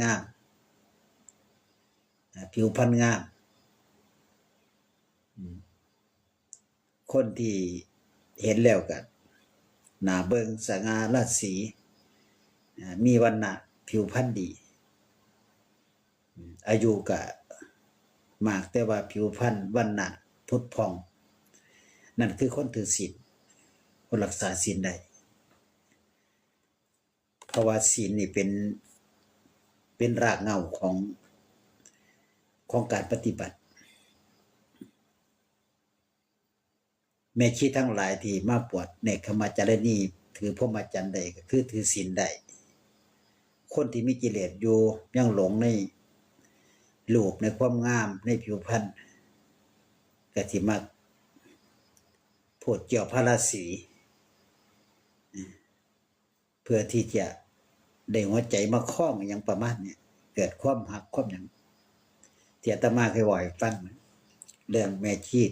ງາມ ອາ ຜິວພັນງາມ ອາ ຄົນທີ່ເຫັນແລ້ວກໍໜ້າເບິ່ງ ສະຫງ່າລາສີ ອາ ມີວັນນະຜິວພັນດີ ອາຍຸກະມາກ ແຕ່ວ່າຜິວພັນວັນນະຜຸດຜ່ອງ ນັ້ນຄືຄົນຖືສິນ ຄົນລັກສາສິນໄດ້ ເພາະວ່າສິນນີ້ເປັນ ເປັນຮາກເຫງົ້າຂອງ ຂອງການປະຕິບັດ. ແມ່ຊີທັງຫຼາຍທີ່ມາບວດເນກຂະມະຈາລະນີ ຖືພົມມະຈັນໄດ້ ກໍຄືຖືສິນໄດ້. ຄົນທີ່ມີກິເລດຢູ່ ຍັງຫຼົງໃນຮູບ ໃນຄວາມງາມ ໃນຜິວພັນ ກໍຊິມັກພູດກ່ຽວພາລາສີ ເພື່ອທີ່ຈະໄດ້ຫົວໃຈມາຄອງ ອີ່ຫຍັງປະມານນີ້ ເກີດຄວາມຮັກຄວາມຫຍັງ ທີ່ອາດຕະມາເຄີຍເວົ້າໃຫ້ຟັງ ເລື່ອງແມ່ຊີທີ່